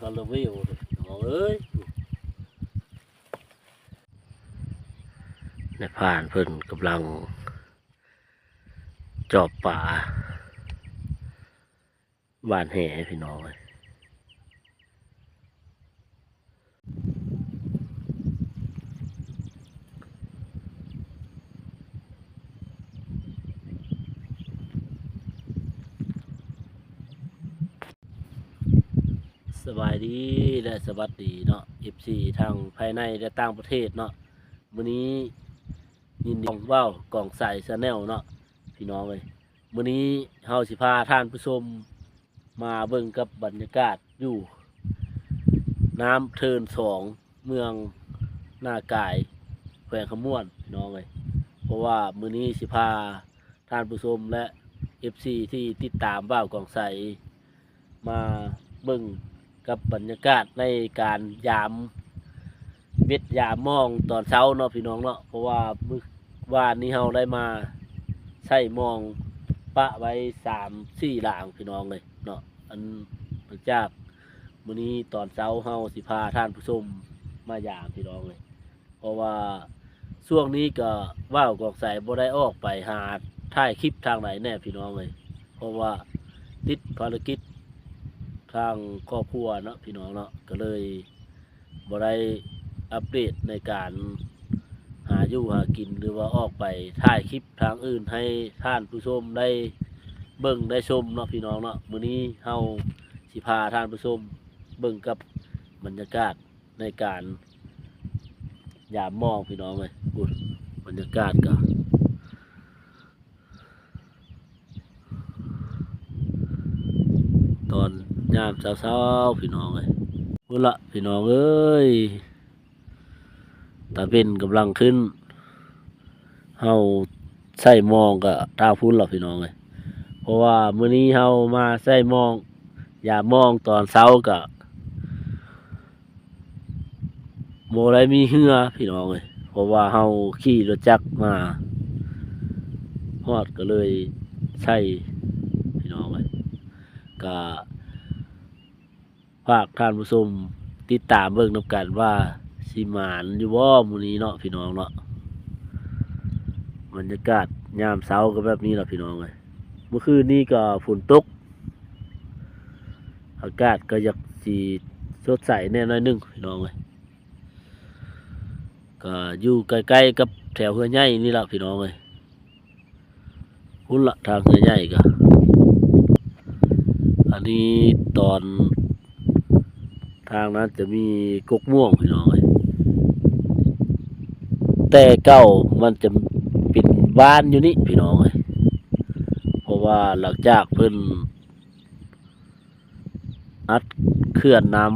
ກໍລະວິວເດີພີ່ນ້ອງເອີຍ. ນາຍພານເພິ່ນກຳລັງຈອບປາ ຫວ່ານແຫພີ່ນ້ອງເອີຍ. ສະບາຍດີ ແລະ ສະຫວັດດີເນາະ ເອັຟຊີ ທັງພາຍໃນ ແລະ ຕ່າງປະເທດເນາະ. ມື້ນີ້ຍິນດີເວົ້າກອງໄຊ Channel ເນາະ ພີ່ນ້ອງເອີຍ. ມື້ນີ້ເຮົາຊິພາທ່ານຜູ້ຊົມມາເບິ່ງກັບບັນຍາກາດຢູ່ນ້ຳເທີນສອງ ເມືອງນາກາຍ ແຂວງຄຳມ່ວນ ພີ່ນ້ອງເອີຍ. ເພາະວ່າມື້ນີ້ຊິພາທ່ານຜູ້ຊົມ ແລະ ເອັຟຊີ ທີ່ຕິດຕາມບ່າວກອງໄຊ ມາເບິ່ງກັບບັນຍາກາດໃນການຢາມເວັດຢາມມອງຕອນເຊົ້າເນາະ ພີ່ນ້ອງເນາະ. ເພາະວ່າມື້ວານນີ້ເຮົາໄດ້ມາໃສ່ມອງປະໄວ້ສາມສີ່ຫຼາງ ພີ່ນ້ອງເອີຍເນາະ. ອັນ ຫຼັງຈາກມື້ນີ້ຕອນເຊົ້າເຮົາຊິພາທ່ານຜູ້ຊົມມາຢາມ ພີ່ນ້ອງເອີຍ. ເພາະວ່າຊ່ວງນີ້ກໍບ່າວກອງໄຊບໍ່ໄດ້ອອກໄປຫາຖ່າຍຄລິບທາງໃດແນ່ພີ່ນ້ອງເອີຍ ເພາະວ່າຕິດພາລະກິດທາງຄອບຄົວເນາະ ພີ່ນ້ອງເນາະ ກໍເລີຍບໍ່ໄດ້ອັບເດດໃນການຫາຢູ່ຫາກິນ ຫຼືວ່າອອກໄປຖ່າຍຄລິບທາງອື່ນໃຫ້ທ່ານຜູ້ຊົມໄດ້ເບິ່ງໄດ້ຊົມເນາະ ພີ່ນ້ອງເນາະ. ມື້ນີ້ເຮົາຊິພາທ່ານຜູ້ຊົມເບິ່ງກັບບັນຍາກາດ ໃນການຢາມມອງ ພີ່ນ້ອງເອີຍ. ພຸ້ນ ບັນຍາກາດກໍຕອນຍາມເຊົ້າໆ ພີ່ນ້ອງເອີຍ. ພຸ້ນລະ ພີ່ນ້ອງເອີຍ ຕາເວັນກຳລັງຂຶ້ນ. ເຮົາໃສ່ມອງກໍທາງພຸ້ນລະ ພີ່ນ້ອງເອີຍ. ເພາະວ່າມື້ນີ້ເຮົາມາໃສ່ມອງ ຢາມມອງຕອນເຊົ້າກໍບໍ່ໄດ້ມີເຮືອ ພີ່ນ້ອງເອີຍ. ເພາະວ່າເຮົາຂີ່ລົດຈັກມາຮອດກໍເລີຍໃສ່ ພີ່ນ້ອງເອີຍ. ກໍ ຝາກທ່ານຜູ້ຊົມຕິດຕາມເບິ່ງນຳກັນວ່າຊິໝານຢູ່ບໍ່ມື້ນີ້ເນາະ ພີ່ນ້ອງເນາະ. ບັນຍາກາດຍາມເຊົ້າກໍແບບນີ້ລະ ພີ່ນ້ອງເອີຍ. ເມື່ອຄືນນີ້ກໍຝົນຕົກ ອາກາດກໍຢາກຊິສົດໃສແດ່ໜ້ອຍໜຶ່ງ ພີ່ນ້ອງເອີຍ. ກໍຢູ່ໃກ້ໆກັບແຖວເຮືອໃຫຍ່ນີ້ລະ ພີ່ນ້ອງເອີຍ. ພຸ້ນລະ ທາງເຮືອໃຫຍ່ກະ ອັນນີ້ຕອນທາງນັ້ນຈະມີກົກມ່ວງ ພີ່ນ້ອງເອີຍ. ແຕ່ເກົ່າມັນຈະເປັນບ້ານຢູ່ນີ້ ພີ່ນ້ອງເອີຍ. ເພາະວ່າຫຼັງຈາກເພິ່ນ ອັດເຂື່ອນນ້ຳ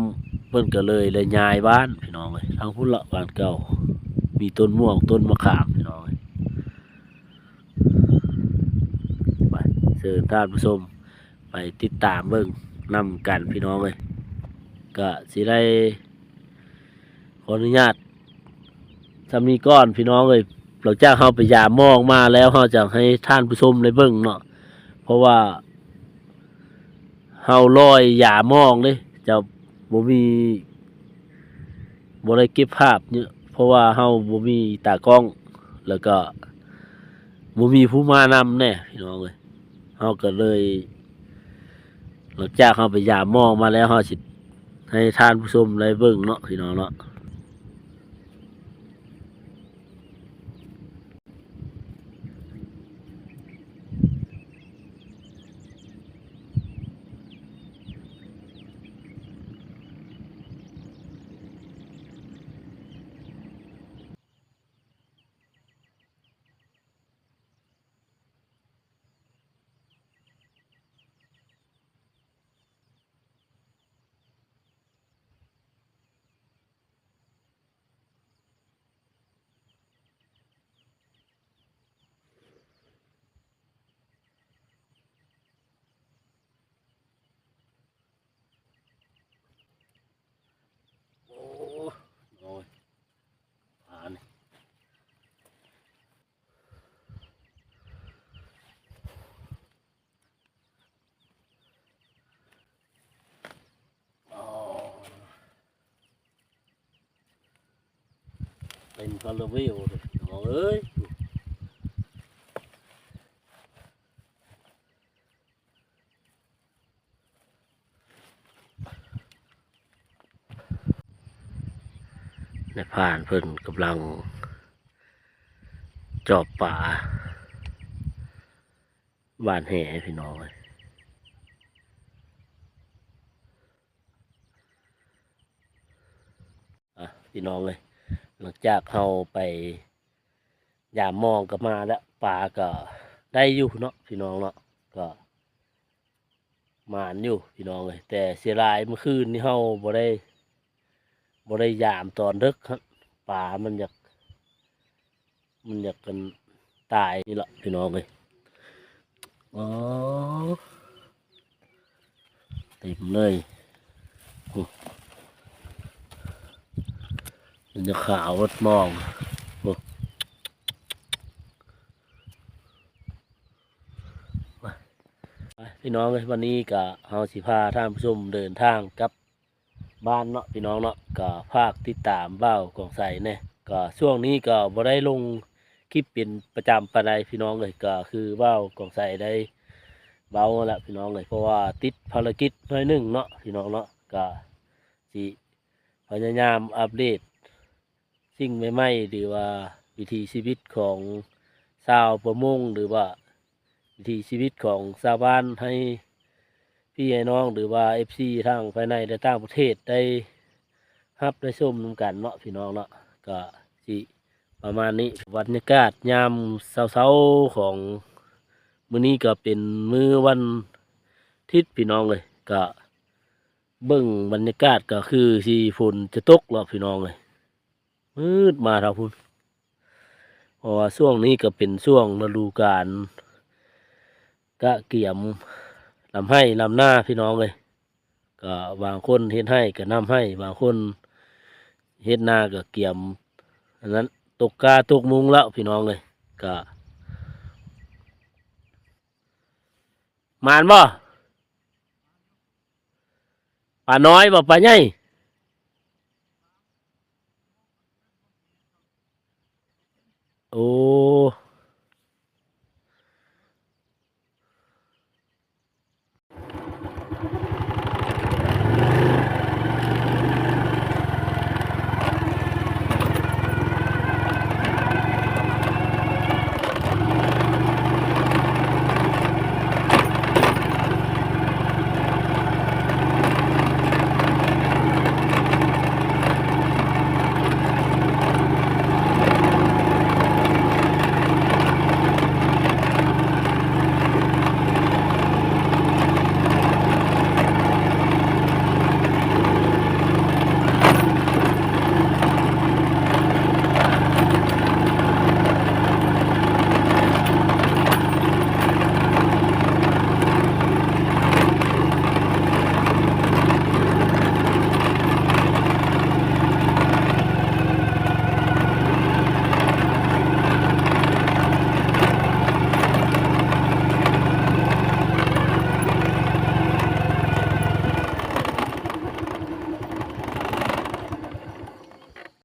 ເພິ່ນກໍເລີຍໄດ້ຍ້າຍບ້ານ ພີ່ນ້ອງເອີຍ. ທາງພຸ້ນລະ ບ້ານເກົ່າ ມີຕົ້ນມ່ວງ ຕົ້ນມະຂາມ ພີ່ນ້ອງເອີຍ. ໄປ ເຊີນທ່ານຜູ້ຊົມໄປຕິດຕາມເບິ່ງນຳກັນ ພີ່ນ້ອງເອີຍ. ກະຊິໄດ້ ຂໍອະນຸຍາດສ່ຳນີ້ກ່ອນ ພີ່ນ້ອງເອີຍ. ຫຼັງຈາກເຮົາໄປຢາມມອງມາແລ້ວ ເຮົາຈະໃຫ້ທ່ານຜູ້ຊົມໄດ້ເບິ່ງເນາະ ເພາະວ່າເຮົາລອຍຢາມມອງເດ້ ຈະບໍ່ມີ ບໍ່ໄດ້ເກັບພາບເຍາະ ເພາະວ່າເຮົາບໍ່ມີຕາກ້ອງ ແລ້ວກໍບໍ່ມີຜູ້ມານຳແດ່ ພີ່ນ້ອງເອີຍ. ເຮົາກໍເລີຍ ຫຼັງຈາກເຮົາໄປຢາມມອງມາແລ້ວ ເຮົາຊິໃຫ້ທ່ານຜູ້ຊົມໄດ້ເບິ່ງເນາະ ພີ່ນ້ອງເນາະ. ເປັນພາລາເວວເດີພີ່ນ້ອງເອີຍ. ນາຍພານເພິ່ນກຳລັງຈອບປາຫວ່ານແຫພີ່ນ້ອງເອີຍ. ອ່ະ ພີ່ນ້ອງເອີຍ ຫຼັງຈາກເຮົາໄປຢາມມອງກໍມາແລ້ວ ປາກໍໄດ້ຢູ່ເນາະພີ່ນ້ອງເນາະ ກໍໝານຢູ່ພີ່ນ້ອງເອີຍ ແຕ່ເສຍດາຍມື້ຄືນນີ້ເຮົາບໍ່ໄດ້ ບໍ່ໄດ້ຢາມຕອນເດິກ ປາມັນຢາກ ມັນຢາກກັນຕາຍນີ້ລະພີ່ນ້ອງເອີຍ. ອໍ ເຕັມເລີຍ ໂອ້ ມັນຈະຂາວເບິດມອງ ໂອ້ ໄປພີ່ນ້ອງເອີຍ ວັນນີ້ກະເຮົາຊິພາທ່ານຜູ້ຊົມເດີນທາງກັບ ບ້ານເນາະພີ່ນ້ອງເນາະ ກໍຝາກຕິດຕາມບ່າວກອງໄຊແດ່. ກໍຊ່ວງນີ້ກໍບໍ່ໄດ້ລົງຄລິບເປັນປະຈຳປານໃດພີ່ນ້ອງເອີຍ ກໍຄືບ່າວກອງໄຊໄດ້ເວົ້າແລ້ວພີ່ນ້ອງເອີຍ ເພາະວ່າຕິດພາລະກິດໜ້ອຍໜຶ່ງເນາະພີ່ນ້ອງເນາະ ກໍຊິພະຍາຍາມອັບເດດ ສິ່ງໃໝ່ໆ ຫຼືວ່າວິຖີຊີວິດຂອງຊາວປະມົງ ຫຼືວ່າວິຖີຊີວິດຂອງຊາວບ້ານ ໃຫ້ພີ່ໃຫ້ນ້ອງ ຫຼືວ່າເອັຟຊີທາງພາຍໃນ ແລະ ຕ່າງປະເທດໄດ້ຮັບໄດ້ຊົມນຳກັນເນາະພີ່ນ້ອງເນາະ. ກະຊິປະມານນີ້ ບັນຍາກາດຍາມເຊົ້າໆ ຂອງມື້ນີ້ ກະເປັນມື້ວັນທິດພີ່ນ້ອງເອີຍ ກະເບິ່ງບັນຍາກາດ ກະຄືຊິຝົນຈະຕົກແລ້ວພີ່ນ້ອງເອີຍ. ມືດມາທາງພຸ້ນ ເພາະວ່າຊ່ວງນີ້ກໍເປັນຊ່ວງລະດູການກະກຽມລຳໄຮ່ລຳນາພີ່ນ້ອງເອີຍ ກໍບາງຄົນເຮັດໄຮ່ກໍນຳໄຮ່ ບາງຄົນເຮັດນາກໍກຽມ ອັນນັ້ນ ຕົກກ້າຕົກມຸງແລ້ວພີ່ນ້ອງເອີຍ. ກະໝານບໍ່? ປານ້ອຍບໍ່? ປາໃຫຍ່?